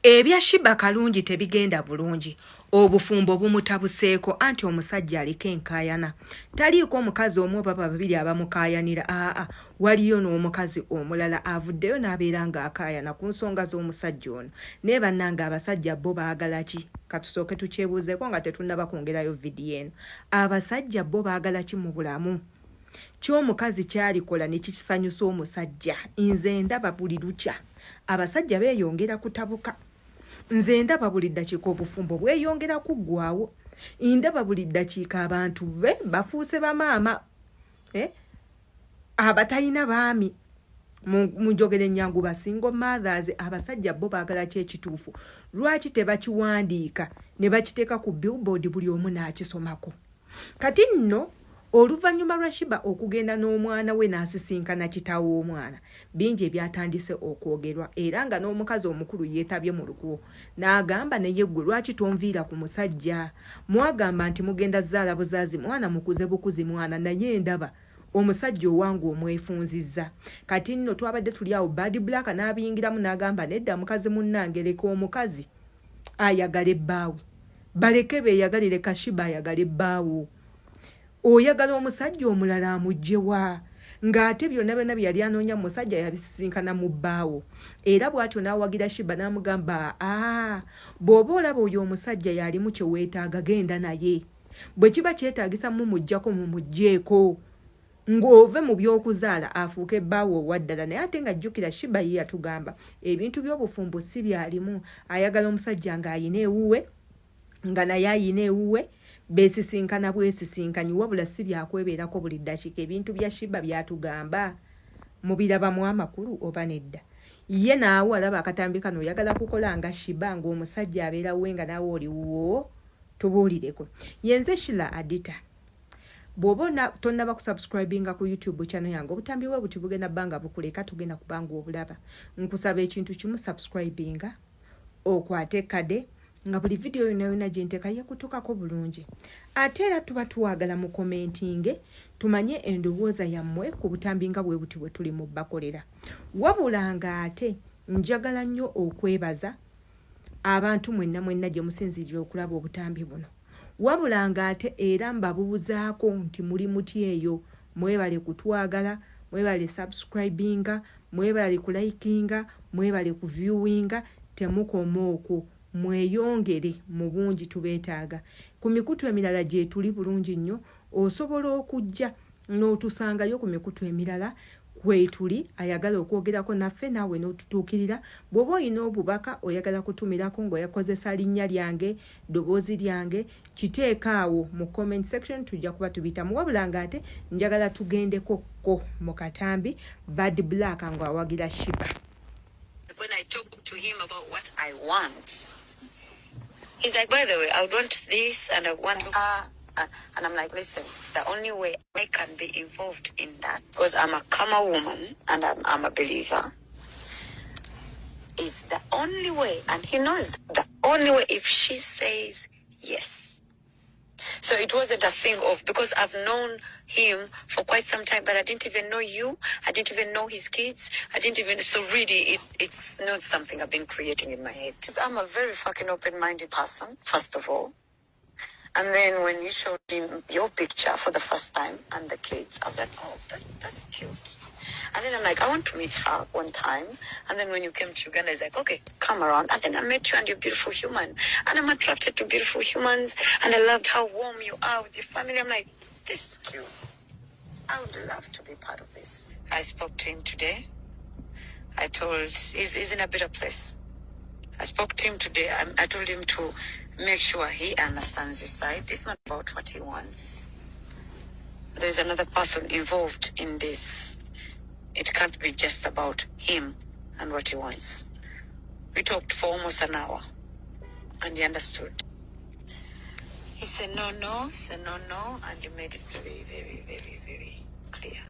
Ebya Sheebah Kalungi tebigenda bulungi, obufumbo bumutabuseeko anti omusajja aliko enkaayana. Taliiko omukazi omu oba babiri abamukaayanira aa waliyo n'omukazi omulala avuddeyo n'abeera ng'akaayana ku nsonga z'omusajja ono. Naye bannange abasajja bo baagala ki? Katusooke tukyebuuzeeko nga tetunnaba kwongerayo vidiyo eno. Abasajja bo baagala ki mu bulamu? Ki omukazi ky'alikola ne kikisanyusa omusajja? Nze ndaba buli lukya abasajja beeyongera kutabuka. Nze ndaba buli ddakiika obufumbo bweyongera kuggwaawo. Ndaba buli ddakiika abantu be bafuuse bamaama eh? abatalina baami mu njogera ennyangu ba single mothers. Abasajja bo baagala ki ekituufu? Lwaki tebakiwandiika ne bakiteeka ku billboard buli omu n'akisomako? Kati nno oluvannyuma lwa Sheebah okugenda n'omwana we n'asisinkana kitaawe w'omwana, bingi ebyatandise okwogerwa era nga n'omukazi omukulu yeetabye mu lukuwo n'agamba naye ggwe lwaki tonviira ku musajja? Mwagamba nti mugenda zaala buzaazi mwana mukuze bukuzi mwana naye ndaba omusajja owange omwefunzizza. Kati nno twabadde tuli awo Bad Black n'abiyingiramu n'agamba nedda mukazi munnange leka omukazi ayagale bbaawe. Baleke beeyagalire ka Sheebah ayagale bbaawo. Oyagala omusajja omulala amuggye wa? Ng'ate byonna byonna bye yali anoonya mu musajja yabisisinkana mu bbaawo. Era bw'atyo n'awagira Sheebah n'amugamba aa bw'oba olaba oyo omusajja y'alimu kye weetaaga genda naye. Bwe kiba kyetaagisa mumuggyako mumuggyeeko. Ng'ove mu by'okuzaala afuuke bbaawo owa ddala naye ate nga jjukira Sheebah ye yatugamba ebintu by'obufumbo si byalimu ayagala omusajja ng'ayina ewuwe nga naye ayina ewuwe beesisinkana bwesisinkanyi wabula si byakwebeerako buli ddakiika ebintu bya Sheebah byatugamba mubirabamu amakulu oba nedda ye naawe alaba akatambi kano oyagala kukola nga Sheebah ng'omusajja abeera wuwe nga naawe oli wuwo tubuulireko yenze Sheila Adita. Bw'oba tonnaba kusubscribinga ku YouTube channel yange obutambi bwe buti bugenda bbanga bukuleka tugenda kubanga obulaba. Nkusaba ekintu kimu subscribinga okwate kade nga buli vidiyo yonna yonna gye nteeka yekutukako bulungi. Ate era tuba twagala mu commentinge tumanye endowooza yammwe ku butambi nga bwe buti bwe tuli mu bakolera. Wabula ng'ate njagala nnyo okwebaza abantu mwenna mwenna gye musinziirira okulaba obutambi buno. Wabula ng'ate era mbabuuzaako nti muli mutya eyo mwebale kutwagala mwebale subscribinga mwebale kulikinga mwebale kuviewinga temukoma okwo mweyongere mu bungi tubeetaaga. Ku mikutu emirala gyetuli bulungi nnyo osobola okujja n'otusangayo ku mikutu emirala kwetuli ayagala okwogerako naffe naawe n'otutuukirira bw'oba olina obubaka oyagala kutumirako ng'oyakozesa linnya lyange ddoboozi lyange kiteeka awo mu comment section tujja kuba tubiyitamu wabula ng'ate njagala tugendeko ko mu katambi Bad Black ng'awagira Sheebah. When I talk to him about what I want, he's like, by the way, I would want this and I want her. And I'm like, listen, the only way I can be involved in that, because I'm a karma woman and I'm a believer, is the only way, and he knows the only way if she says yes. So it wasn't a thing of, because I've known him for quite some time, but I didn't even know you. I didn't even know his kids. I didn't even, so really it's not something I've been creating in my head. I'm a very fucking open-minded person, first of all. And then when you showed him your picture for the first time and the kids, I was like, oh, that's cute. And then I'm like, I want to meet her one time. And then when you came to Uganda, it's like, okay, come around. And then I met you and you're a beautiful human. And I'm attracted to beautiful humans. And I loved how warm you are with your family. I'm like, this is cute. I would love to be part of this. I spoke to him today. I told, he's in a better place. I spoke to him today. I told him to make sure he understands your side. It's not about what he wants. There's another person involved in this. It can't be just about him and what he wants. We talked for almost an hour and he understood. He said, no, no, he said, no, no, and he made it very, very, very, very clear.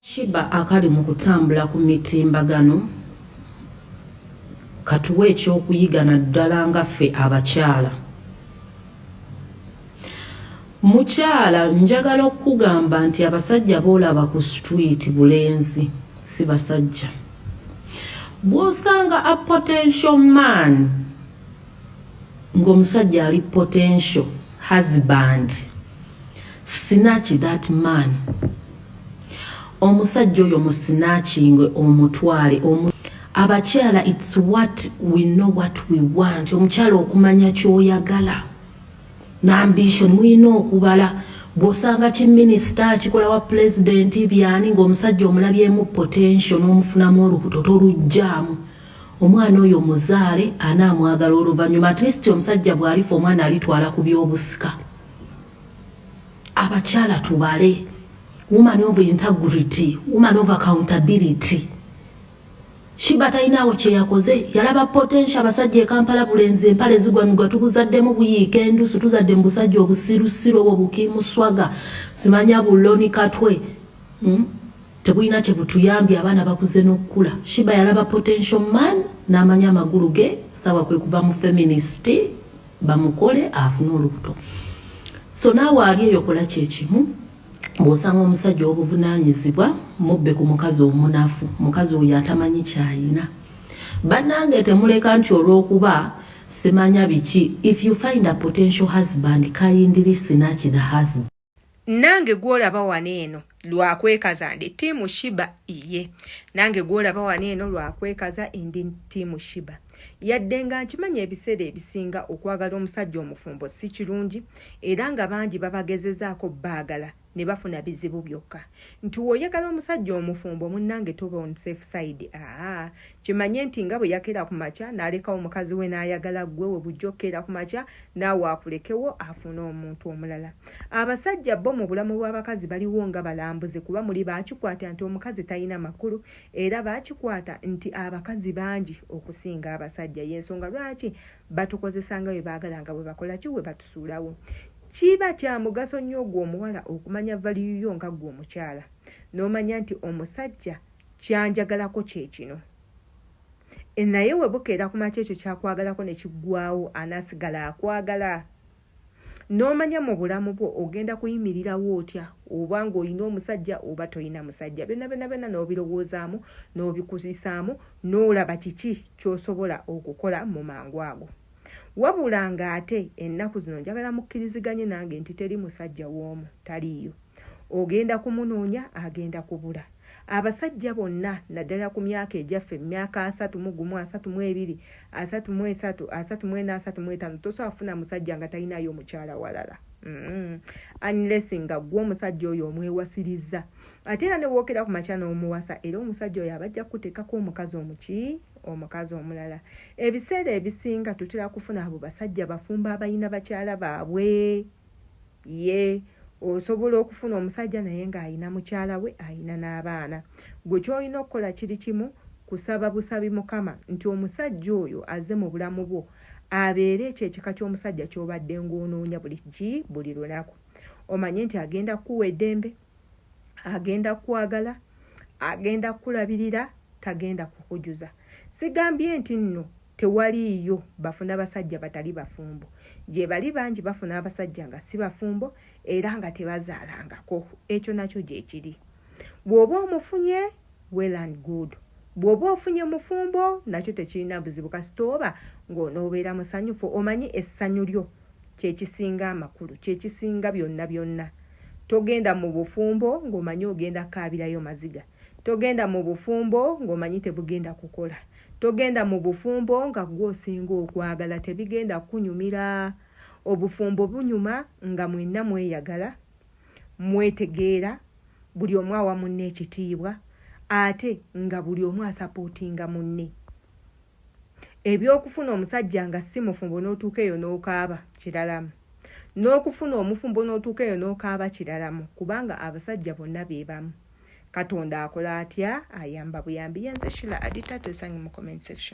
Sheebah akali mu kutambula ku mitimbagano katuwe ekyokuyiga naddala nga ffe abakyala. Mukyala njagala okukugamba nti abasajja b'olaba ku street bulenzi si basajja. Bw'osanga a potential man, ng'omusajja ali potential husband, snatch that man. Omusajja oyo musnatchinge, omutwale. Abakyala, it's what we know what we want. Omukyala okumanya kyoyagala n'ambition, mulina okubala. Bw'osanga kiminisita kikola wa pulezidenti byani, ng'omusajja omulabyemu potential n'omufunamu olubuto, toluggyaamu. Omwana oyo muzaale, anaamwagala oluvannyuma. At least omusajja bw'alifa, omwana alitwala ku byobusika. Abakyala tubale. Woman of integrity, woman of accountability. Sheebah talinaawo kyeyakoze, yalaba potential. Abasajja e Kampala bulenzi, empale zigwa migwa, tubuzaddemu buyiika endusu, tuzadde mu busajja obusirusiru obwo bukimuswaga, simanya buloni katwe, Tebulina kye butuyambye, abaana bakuze n'okukula. Sheebah yalaba potential man n'amanya amagulu ge sawa, kwe kuva mu feminist bamukole afune olubuto. So naawe ali eyo, kola kyekimu. Bw'osanga omusajja obuvunaanyizibwa, mubbe ku mukazi omunafu, mukazi oyo atamanyi kyayina. Bannange, temuleka nti olw'okuba simanya biki. If you find a potential husband, kindly snatch the husband. Nange gwolaba wano eno lwakwekaza, ndi team Sheebah. Iye, nange gwolaba wano eno lwakwekaza, ndi team Sheebah. Yadde nga nkimanya ebiseera ebisinga okwagala omusajja omufumbo si kirungi, era nga bangi babagezezaako baagala ne bafuna bizibu byokka, nti w'oyagala omusajja omufumbo, munnange, toba on safe side. Aa, kimanye nti nga bwe yakeera ku makya n'alekawo omukazi we n'ayagala ggwe, we bujja okukeera ku makya naawe akulekewo afune omuntu omulala. Abasajja bo mu bulamu bw'abakazi baliwo nga balambuze, kuba muli baakikwata nti omukazi talina makulu, era baakikwata nti abakazi bangi okusinga abasajja. Y'ensonga lwaki batukozesa nga bwe baagala, nga bwe bakola ki, we batusuulawo. Kiba kya mugaso nnyo ogwo omuwala okumanya value yo nga ggwe omukyala, n'omanya nti omusajja kyanjagalako kye kino, naye we bukeera ku makya ekyo kyakwagalako ne kiggwawo, anaasigala akwagala? N'omanya mu bulamu bwo ogenda kuyimirirawo otya, oba ng'olina omusajja oba toyina musajja. Byonna byonna byonna n'obirowoozaamu, n'obikubisaamu, n'olaba kiki ky'osobola okukola mu mangu ago. Wabula ng'ate ennaku zino njagala mukkiriziganye nange nti teri musajja w'omu, taliiyo. Ogenda kumunoonya, agenda kubula. Abasajja bonna, naddala ku myaka egyaffe, emyaka 31, 32, 33, 34, 35, tosobola kufuna musajja nga talinayo omukyala walala, Unless nga gwe omusajja oyo omwewasiriza. Ate era ne wookera ku makya n'omuwasa, era omusajja oyo abajja kukuteekako omukazi omuki, omukazi omulala. Ebiseera ebisinga tutera kufuna abo basajja bafumba abalina bakyala baabwe. Ye osobola okufuna omusajja naye ng'ayina mukyala we, ayina n'abaana. Gwe ky'olina okukola kiri kimu, kusaba busabi Mukama nti omusajja oyo azze mu bulamu bwo abeere ekyo ekika ky'omusajja ky'obadde ng'onoonya buli ki buli lunaku. Omanye nti agenda kukuwa eddembe, agenda kukwagala, agenda kukulabirira, tagenda kukujuza. Sigambye nti nno tewaliiyo bafuna basajja batali bafumbo. Gye bali bangi bafuna abasajja nga si bafumbo era nga tebazaalangako. Ekyo nakyo gyekiri. Bw'oba omufunye, well and good. Bw'oba ofunye mufumbo, nakyo tekirina buzibu, kasita oba ng'onoobeera musanyufu. Omanyi essanyu lyo kyekisinga amakulu, kyekisinga byonna byonna. Togenda mu bufumbo ng'omanyi ogenda kukaabirayo maziga. Togenda mu bufumbo ng'omanyi tebugenda kukola. Togenda mu bufumbo nga gwe osinga okwagala, tebigenda kukunyumira. Obufumbo bunyuma nga mwenna mweyagala, mwetegeera, buli omu awa munne ekitiibwa, ate nga buli omu asupportinga munne. Ebyokufuna omusajja nga si mufumbo n'otuuka eyo n'okaaba, kiralamu. N'okufuna omufumbo n'otuuka eyo n'okaaba, kiralamu, kubanga abasajja bonna be bamu. Katonda akola atya? Ayamba buyambi. Yenze Shila Adita. Twesange mu comment section.